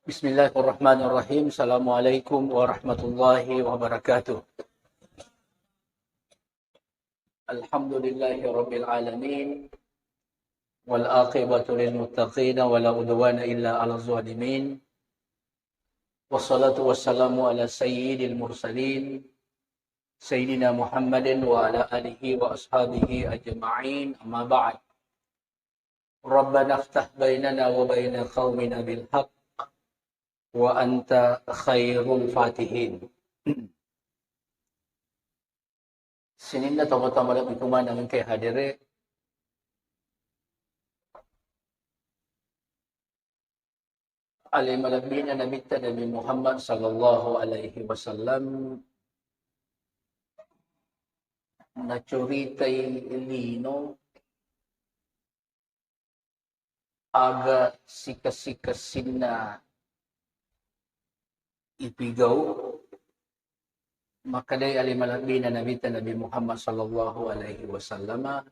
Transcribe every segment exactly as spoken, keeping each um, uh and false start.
Bismillahirrahmanirrahim. Assalamualaikum warahmatullahi wabarakatuh. Alhamdulillahi rabbil alamin. Wal aqibatu lil muttaqin wa la udwana illa ala zalimin. Wassalatu wassalamu ala sayyidil mursalin, sayyidina Muhammadin wa ala alihi wa ashabihi ajma'in. Amma ba'd. Rabbana iftah bainana wa baina qaumina bil haqq wa anta khairul fatihin. Sininna tomatoa malebbi kumaneng engkae hadere, ale malebbina Nabitta Nabi Muhammad sallallahu alaihi wasallam nacuritai lino aga sikessikessinna ipigau, makkedai ale malebbina Nabitta Nabi Muhammad sallallahu alaihi wasallama,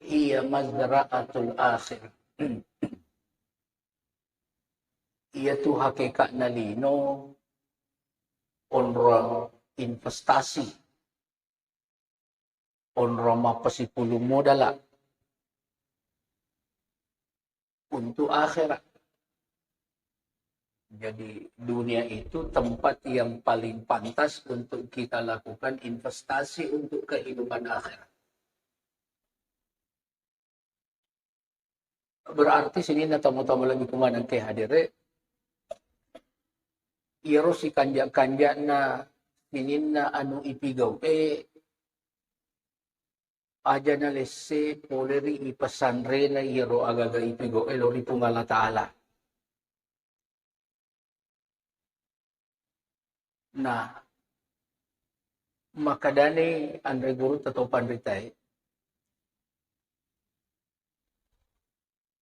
"Hiya mazra'atul akhir." Iyatu hakeka'na lino onrong investasi, onrong mappasipulung modala untuk akhirat. Jadi, dunia itu tempat yang paling pantas untuk kita lakukan investasi untuk kehidupan akhirat. Berarti sininna tomatoa malebbi kumaneng engkae hadere, iyaro sikanja-kanjana sininna anu ipigau e, aja nalesse pole ri ipasanrena iyaro agaga ipigau e lao ri Puang Allah Ta'ala. Nah, makkedani anre gurutta to panritae,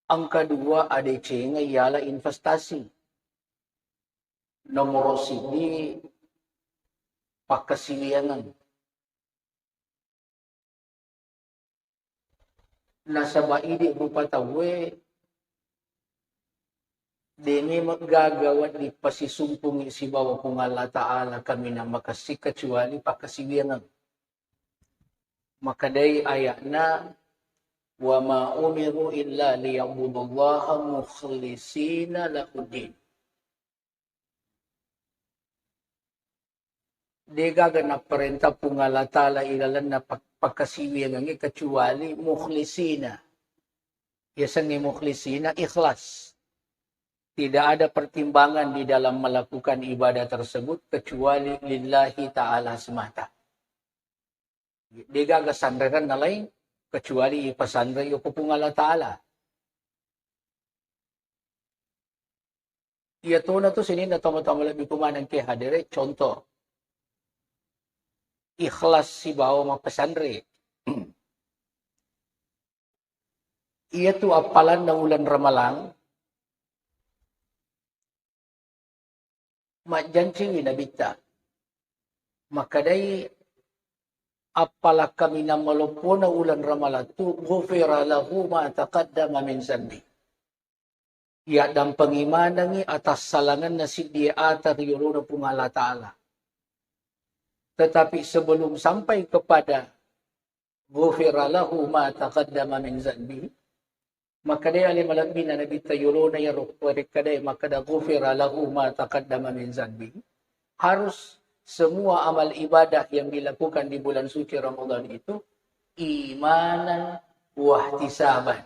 engka dua adecenga iala investasi. Nomoro siddi, pakkasiwiangeng. Nasaba idi rupa tauwe de memeng gaga wedding pasisumpungi sibawa Puang Allah Ta'ala kaminang makessing kecuali pakkasiwiangeng. Makkedai ayatna, "Wa ma umiru illa liya'budullaha mukhlisina lahuddin." Degaga napparenta Puang Allah Ta'ala ilalenna pak-, pakkasiwiangengnge kecuali mukhlisina. Yasengnge mukhlisina ikhlas. Tidak ada pertimbangan di dalam melakukan ibadah tersebut kecuali lillahi ta'ala semata. Degaga sanrerenna laing kecuali ipasanre yoko Puang Allah Ta'ala. Iyatona tu sininna tomatoa malebbi kumaneng engkae hadere, contoh, ikhlas sibawa mappesanre. Iyatu appalanna uleng Ramalang, majjanciwi Nabitta. Makkedai, appala kaminang maloppona uleng Ramalang tu, ghufira lahu ma taqaddama min zambi. Iyaddampengi manengngi atassalangenna siddie ata ri yolona Puang Allah Ta'ala. Tetapi sebelum sampai kepada ghufira lahu ma taqaddama min zanbihi, makkedai ale malebbina Nabitta yolona iyaro parekkadai makkeda ghufira lahu ma taqaddama min zanbihi, harus semua amal ibadah yang dilakukan di bulan suci Ramadan itu imanan wahtisaban.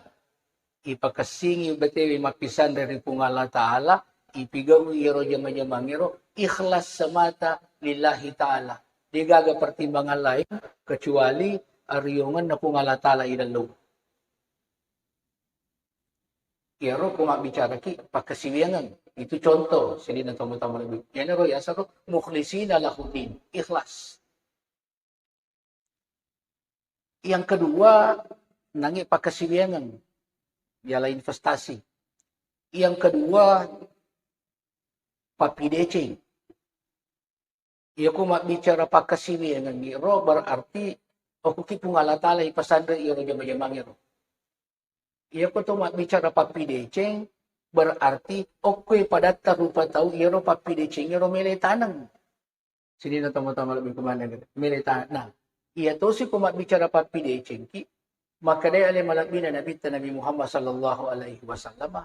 Ipakessingi betewe mappisanre ri Puang Allah Ta'ala, ipigau'i iyaro jama-jamangngero ikhlas semata lillahi ta'ala. Degaga pertimbangan lain kecuali ariongenna Puang Allah Ta'ala idallung. Iyaro ko mabbicaraki pakkasiwiangeng, itu contoh sininna tomatoa malebbi. Iyanaro yasaro mukhlisina lahuddin, ikhlas. Yang kedua, nange pakkasiwiangeng, ialah investasi. Yang kedua, pappideceng. Iyako mabbicara pakkasiwiangeng iro berarti okkoki Puang Allah Ta'ala ipasanre iyaro jama-jamangngero. Iyako to mabbicara pappideceng, Berarti okkoe padatta rupa tau iyaro pappideceng iyaro mele taneng. Sininna tomatoa malebbi kumaneng, mele taneng. Nah, iya tosi ko mabbicara pappidecengki, makkedai ale malebbina Nabitta Nabi Muhammad sallallahu alaihi wasallam,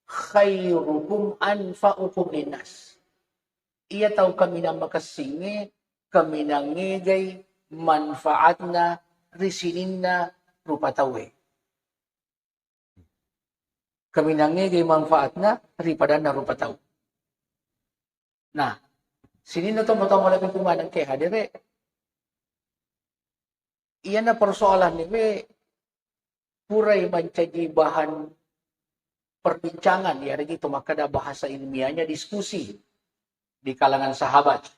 "Khairukum anfa'ukum linnas." Iya tau kaminang makessingnge, kaminang egai manfaatna ri sininna rupa tauwe. Kaminang egai manfaatna ri padanna rupa tau. Nah, sininna tomatoa malebbi kumaneng ke hadere, iyana persoalan niwe purai mancaji bahan perbincangan, ya, gitu, makkeda bahasa ilmiahnya diskusi di kalangan sahabat.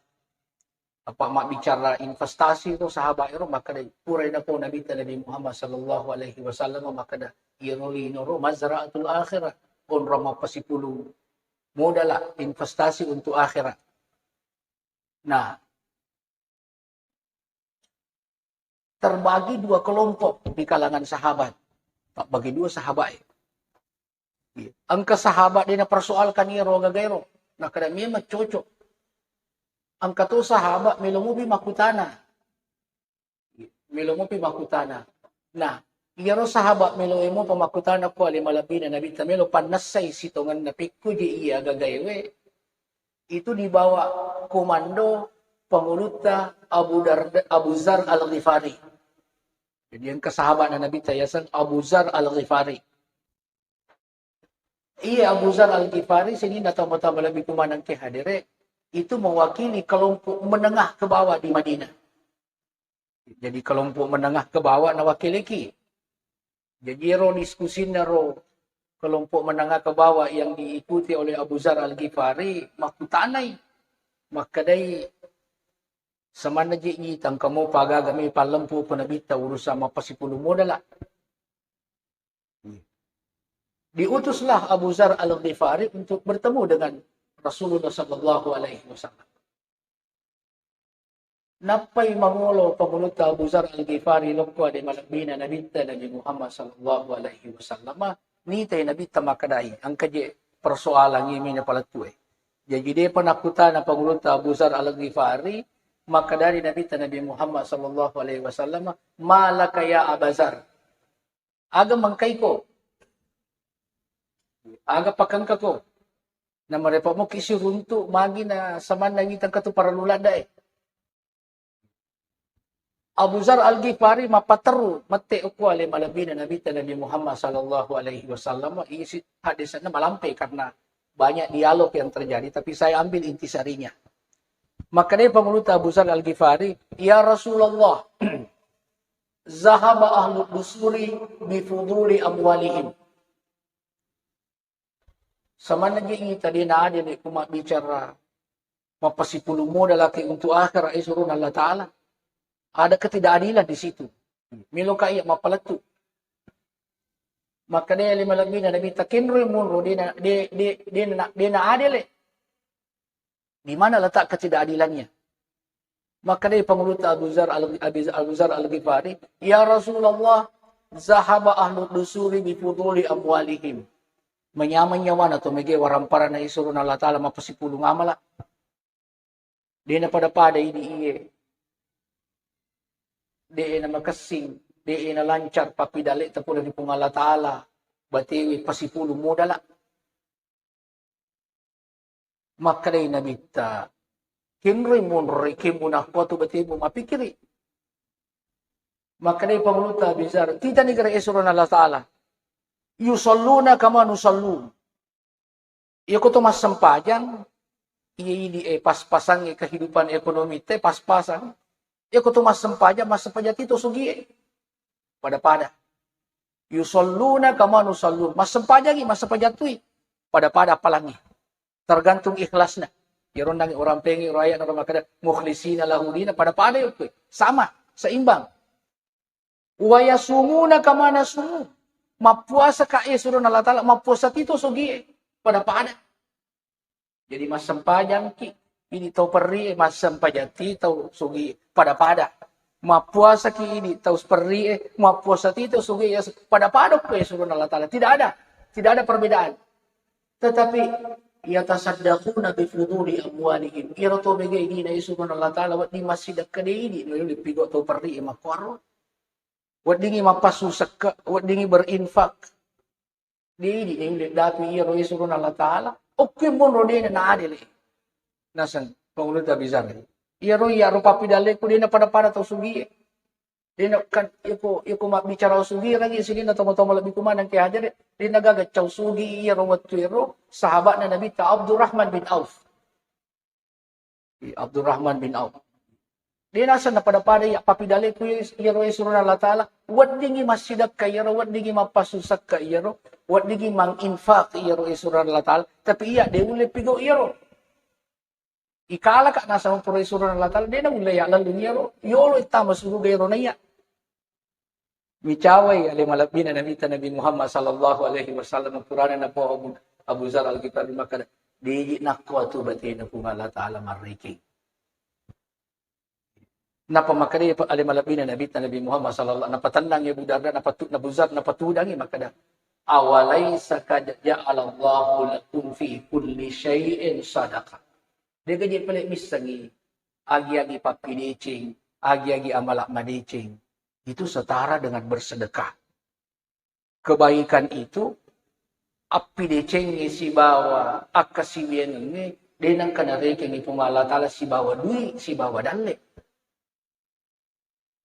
Apa mabbicara investasi itu sahabat ero makkeda, purai napau Nabitta Nabi Muhammad sallallahu alaihi wasallam makkeda, iyaro lino ro mazra'atul akhirah, onrong mappasipulung modala investasi untuk akhirat. Nah, terbagi dua kelompok di kalangan sahabat. Pabbagi dua sahabat e. Iya. Engka sahabat de napersoalkan iyaro gagaero. Nakkeda memang cocok. Engka to sahabat melo mopi makkutana. Melo mopi makkutana. Nah, iyaro sahabat melo mopa makkutana ko ale malebbina Nabitta melo pannessai sitongenna pekko je iya gagaewe. Itu dibawa komando pangulutta Abu Darda, Abu Zar Al-Ghifari. Jadi engka sahabatna Nabitta yaseng Abu Zar Al-Ghifari. Iya, Abu Zar Al-Ghifari, sininna tomatoa malebbi kumaneng ke hadere, itu mewakili kelompok menengah ke bawah di Madinah. Jadi kelompok menengah ke bawah nawakiliki. Jadi ero diskusinna ro kelompok menengah ke bawah yang diikuti oleh Abu Zar Al-Ghifari makkutanai, makkedai, samanna je i tangkamo pagaga me pallempu ko Nabitta urusan mappasipulung modala. Diutuslah Abu Zar Al-Ghifari untuk bertemu dengan Rasulullah sallallahu alaihi wasallam. Nappai mangolo pangulutta Abu Zar Al-Ghifari lokko ade malebbina Nabitta Nabi Muhammad sallallahu alaihi wasallam, nitai Nabitta makkedai, engka je persoalan imi napalettue. Jaji depa nakkutana pangulutta Abu Zar Al-Ghifari, makkedani Nabitta Nabi Muhammad sallallahu alaihi wasallam, "Ma laka ya Aba Zar?" Aga mengkaiko? Aga pakengkako? Namarepa moki siruntu magi na samanna witang katu parellu laddae. Abu Zar Al-Ghifari mappaterru mette okko ale malebbina Nabitta Nabi Muhammad sallallahu alaihi wasallam, isi hadisanna malampe karena banyak dialog yang terjadi, tapi saya ambil intisarinya. Makkedai pangulutta Abu Zar Al-Ghifari, "Ya Rasulullah, zahaba ahlu dusuri bifuduli amwalihim." Samanna je ita de naadele ko mabbicara mappasipulung modalaki untuk akhirat, eh, surona Allah Ta'ala. Ada ketidakadilan di situ. Meloka iya mappalettu. Makkedai ale malebbina Nabitta, kenroi monro de na, de, de, de na, de naadele. Di mana letak ketidakadilannya? Makkedai pangulutta Abu Zar Al, Abi, Abu Zar Al-Ghifari, "Ya Rasulullah, zahaba ahlu dusuri bifuduli amwalihim." Manyameng nyawana to mege waramparanna isurona Allah Ta'ala mappasipulung amala. De napada-pada idi iye. De namakessing, de nalancar pappidaletta pole ri Puang Allah Ta'ala. Batewi pasipulung modala. Makkedai Nabitta, kenroi monroi kemmu nakkuatu batemu mappikiri. Makkedai pangulutta Abu Zar, titani gare esurona Allah Ta'ala. Yusalluna kama nusallu. Iya ko to massempajang, iya idi e pas-pasangnge kehidupan ekonomi te pas-pasang. Iya ko to massempajang, massempajang tito sugi e. Pada-pada. Yusalluna kama nusallu. Massempajangi, massempajang tui. Pada-pada appalangi. Tergantung ikhlasna. Iyaro nangi orang pengi raya na makkeda mukhlisina lahu dina, pada-pada yukku. Sama, seimbang. Wa yasumuna kama nasumu. Mappuasa ka e surona Allah Ta'ala, mappuasa tito sugi e. Pada-pada. Jadi massempajangki, idi tau perri e, massempajang ti tau sugi e. Pada-pada. Mappuasaki idi tau perri e, mappuasa ti tau sugi e, pada-pada ko e surona Allah Ta'ala. Tidak ada, tidak ada perbedaan. Tetapi yatasaddaquna bi fuduli amwalihim. Iyaro to mega idi na isurona Allah Ta'ala wedding massidekka, de idi na ulle pigo to perri makkuaro. Weddingi mappassu sekka, weddingi berinfak. De idi na ulle dapi iyaro isurona Allah Ta'ala. Okki monro de na adele. Naseng pengulu tabisara. Iyaro iyaro papidalleku de na pada-pada tau sugi. Dena kan, iko, iko mabbicara usugi lagi, sininna tomatoa malebbiku maneng ke hajar, dena gaga cau sugi iyaro wettu ero, sahabatna Nabitta Abdurrahman bin Auf. Iya, Abdurrahman bin Auf. Dena asenna pada-pada iya papidaleku iyaro isurona Allah Ta'ala, weddingi massidekka iyaro, weddingi mappassu sekka iyaro, weddingi manginfak iyaro isurona Allah Ta'ala, tapi iya de ulle pigo iyaro. Ikalaka nasaba pura isurona Allah Ta'ala, de naulle ya lallung iyaro, yolo ittama suruga iyaro naiya. Micawai ale malebbina Nabitta Nabi Muhammad sallallahu alaihi wasallam, purana napo Abu, Abu Zar Al-Ghifari makkada, deji nakko atu batena Puang Allah Ta'ala marrekeng. Napa makkada ale malebbina Nabitta Nabi Muhammad sallallahu, napatennang Abu Darda, napatu, Abu Zar, napatudangi makkada, "Awalaisa qad ja'alallahu lakum fi kulli syai'in sadaqah." De'ga je pale missengi, agi-agi pappideceng, agi-agi amala madeceng, itu setara dengan bersedekah. Kebaikan itu appidecengngi sibawa akkasiwiyangengnge, de nengka narekengngi Puang Allah Ta'ala sibawa dui, sibawa dalle.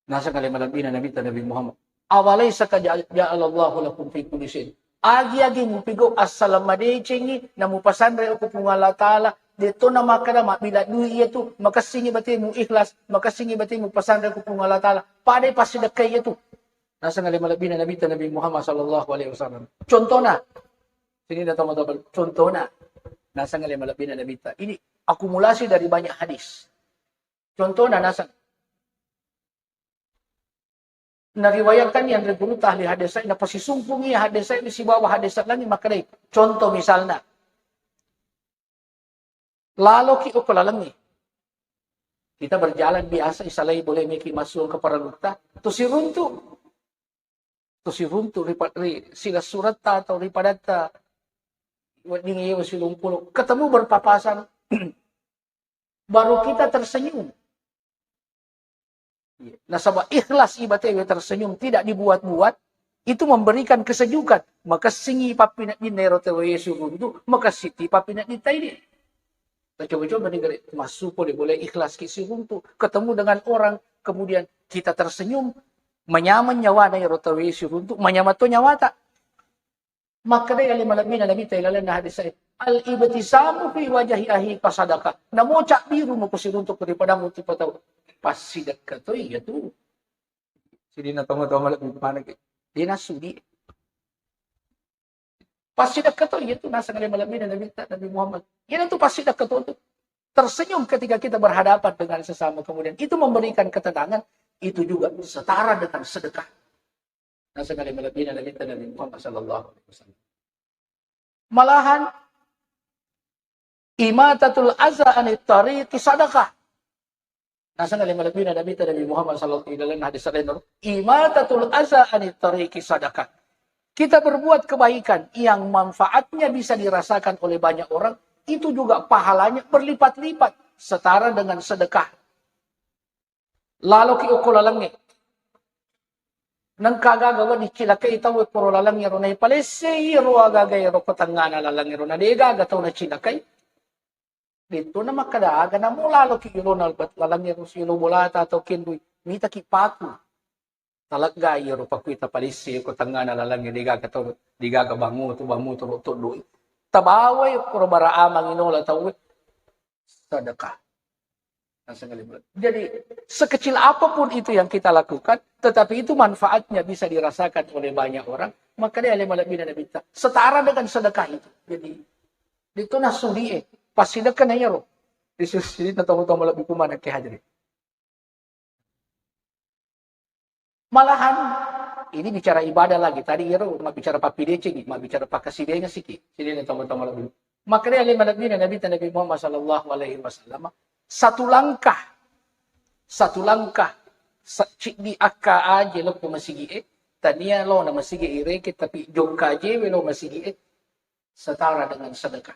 Naseng ale malebbina Nabitta Nabi Muhammad. Awalaisa qad ja-, ja'alallahu lakum fi kulli syai'in. Agi-agi mupigau assaleng madecengngi, namupasanre okko Puang Allah Ta'ala, de to namakkada mabbila dui iyatu, makessingngi batemu ikhlas, makessingngi batemu pasanre okko Puang Allah Ta'ala, padai passidekkai iyatu. Naseng ale malebbina Nabitta Nabi Muhammad sallallahu alaihi wasallam. Contohna, sini datang contohna. Naseng ale malebbina Nabitta. Ini akumulasi dari banyak hadis. Contohna naseng. Nariwayatkan yang dari guru ahli hadis saya, napasisumpungi hadis saya sibawa hadis laingnge makkedai. Contoh misalna, laloki okko lalengnge. Kita berjalan biasa, isalai boleh meki masuk ke paralutta, to siruntu. To siruntu ri pa-, ri silessuretta atau ri padatta wedding yewa silumpulo. Ketemu berpapasan, baru kita tersenyum. Iya. Nasaba ikhlas ibatewe tersenyum, tidak dibuat-buat, itu memberikan kesejukan. Makessingi pappineddinna ero tau Yesu runtu, makessiti pappineddinta ini. Tacoba-coba nih gare, massu pole boleh ikhlas ki siruntu, ketemu dengan orang, kemudian kita tersenyum, manyaman nyawana ero tau Yesu runtu, manyaman to nyawata. Makkedai ale malebbina Nabitta ilalenna hadis e, "Al-ibtisamu fi wajhi akhika sadaqah." Namo cabbiru muko siruntu ko ri padamu tu patau. Passidekka to iya tu. Sidina tomo-tomo lebbi maneng ke. Dia nasudi. Passidekka to iya tu naseng ale malebbina Nabitta Nabi Muhammad. Iya tu passidekka to tu. Tersenyum ketika kita berhadapan dengan sesama, kemudian itu memberikan ketenangan, itu juga setara dengan sedekah. Naseng ale malebbina Nabitta Nabi Muhammad sallallahu alaihi wasallam. Malahan, "Imatatul aza anit tariqi sadaqah." Naseng ale malebbina Nabitta Nabi Muhammad sallallahu alaihi wasallam, hadis lain, "Imatatul aza anit tariqi sadaqah." Kita berbuat kebaikan yang manfaatnya bisa dirasakan oleh banyak orang, itu juga pahalanya berlipat-lipat, setara dengan sedekah. Laloki okko lalengnge. Nengka aga-aga wedding cilakai tau e koro lalengnge ro, naipalessei ro aga-aga ero ko tengngana lalengnge ro, na de gaga tau nacilakai. Detto na makkada aga, namo laloki ilona lalengnge ro, silo bolata atau kendui, mitaki paku. Talegga iyaro paku tapalessei ko tengngana lalengnge, de gaga tau, de gaga bangu tu, bangu tu, ro to doi. Tabawai koro bara amang inola tau e. Sedekah. Naseng ale malebbi. Jadi, sekecil apapun itu yang kita lakukan, tetapi itu manfaatnya bisa dirasakan oleh banyak orang, makkedai ale malebbina Nabitta, setara dengan sedekah itu. Jadi, itu nasudi e, passidekka na iyaro. Di sisi ini tahu-tahu malebbi kumana ke hajri. Malahan, ini bicara ibadah lagi. Tadi iyaro mabbicara pappidecengi, mabbicara pakkasiwiyangngi siki. Sini nih teman-teman lebih. Makanya ale malebbina Nabitta Nabi Muhammad sallallahu alaihi wasallam, satu langkah, satu langkah, sa-, ciddi akka aje lokko masigi e, tania lo na masigi e ireke, tapi jokka aje we lo masigi e, setara dengan sedekah.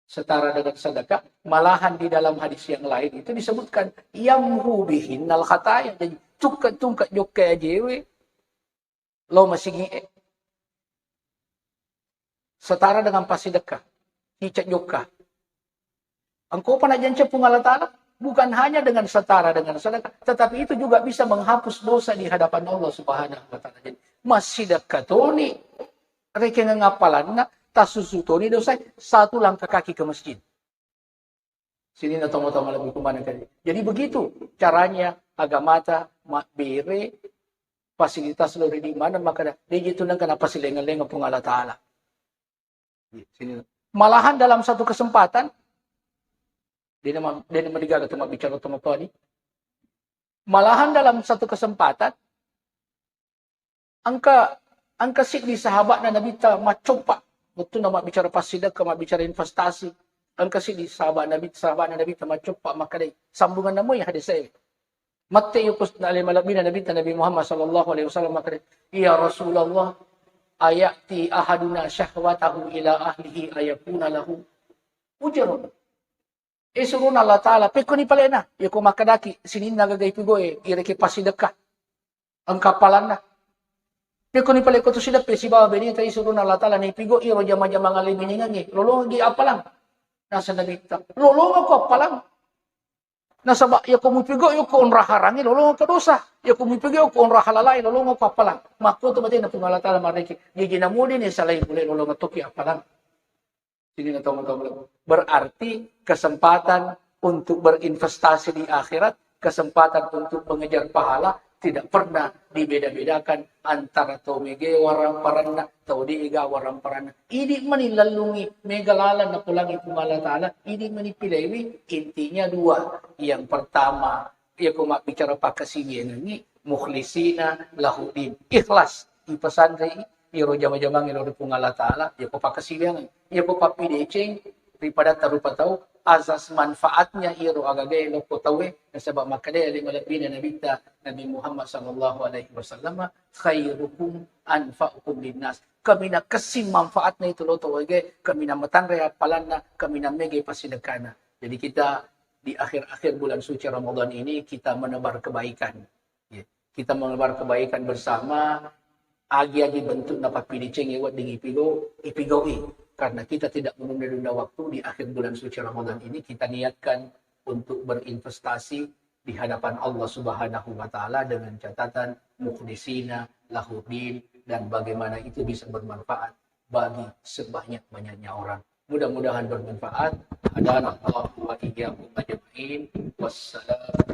Setara dengan sedekah, malahan di dalam hadis yang lain itu disebutkan, "Yamhu bihinnal khataya." Jadi, tungke-tungke jokka ajewe, lo masigi e. Setara dengan passidekka, cicak jokka. Engkau pernah janji Puang Allah Ta'ala, bukan hanya dengan setara dengan sedekah, tetapi itu juga bisa menghapus dosa di hadapan Allah Subhanahu wa Ta'ala. Jadi, massidekka toni, rekeng ngappalanna, tasusu toni dosa, satu langkah kaki ke masjid. Sininna tomatoa malebbi kumaneng kali. Jadi begitu caranya agamata mabbere fasilitas lo ri di mana, maka de' itu nengka napasilengeng-lengeng Puang Allah Ta'ala. Sini. Malahan dalam satu kesempatan, dia nama, dia nama digaga tu mabbicara tomatoa ni. Malahan dalam satu kesempatan, engka, engka siddi sahabatna Nabitta maccoppa. Wettunna mabbicara passidekka, mabbicara investasi. Engka siddi sahabat Nabi, sahabatna Nabitta maccoppa, makkedai, sambunganna moi hadis e. Mette yoko s-, ale malebbina Nabitta Nabi Muhammad sallallahu alaihi wasallam, makkedai, "Ya Rasulullah, ayati ahaduna syahwatahu ila ahlihi ayakuna lahu ujrun." Eh, suruna Allah Ta'ala, pekkoni palena, yako makkedaki sininna gaga ipigoe, ireke passidekka, engka appalanna. Pekkoni pale ko tu sideppe sibawa beneta, eh, suruna Allah Ta'ala, naipigo iro jama-jamang ale benengengnge, lolongeng gi appalang. Nasa Nabitta, lolongeng ko appalang. Nasaba yako mupigo yako onra harangnge, lolongeng ko dosa. Yako mupigo yako onra halalae, lolongeng ko appalang. Makko tu matena Puang Allah Ta'ala mareke, gigi namudi ni salai pule, lolongeng toki appalang. Sini na tomatoa. Berarti kesempatan untuk berinvestasi di akhirat, kesempatan untuk mengejar pahala tidak pernah dibeda-bedakan antara tau mege waramparanna, tau de'ga waramparanna. Idi mani lallungi mega laleng napolangi Puang Allah Ta'ala, idi mani pilewi, intinya dua. Yang pertama, yako mabbicara pakkasiwiangengngi, mukhlisina lahuddin. Ikhlas, ipasanrei iro jama-jamangnge lao ri Puang Allah Ta'ala, yako pakkasiwiangeng, yako pappideceng ri padatta rupa tau, azas manfaatnya iro agagae lokko tauwe, nasaba makkedai ale malebbina Nabitta Nabi Muhammad sallallahu alaihi wasallam, "Khairukum anfa'ukum linnas." Kaminang kessing manfaatna itu lo tauwe, kaminang matanre appalanna, kaminang mega passidekkana. Jadi kita di akhir-akhir bulan suci Ramadan ini kita menebar kebaikan. Ya, kita menebar kebaikan bersama, agi-agi bentukna pappidecengnge wedding ipigo, ipigo'i. Karena kita tidak menunda-nunda waktu, di akhir bulan suci Ramadan ini kita niatkan untuk berinvestasi di hadapan Allah Subhanahu wa Ta'ala dengan catatan mukhlisina lahuddin, dan bagaimana itu bisa bermanfaat bagi sebanyak-banyaknya orang. Mudah-mudahan bermanfaat. Hadanallahu wa iyyakum ajma'in. Wassalam.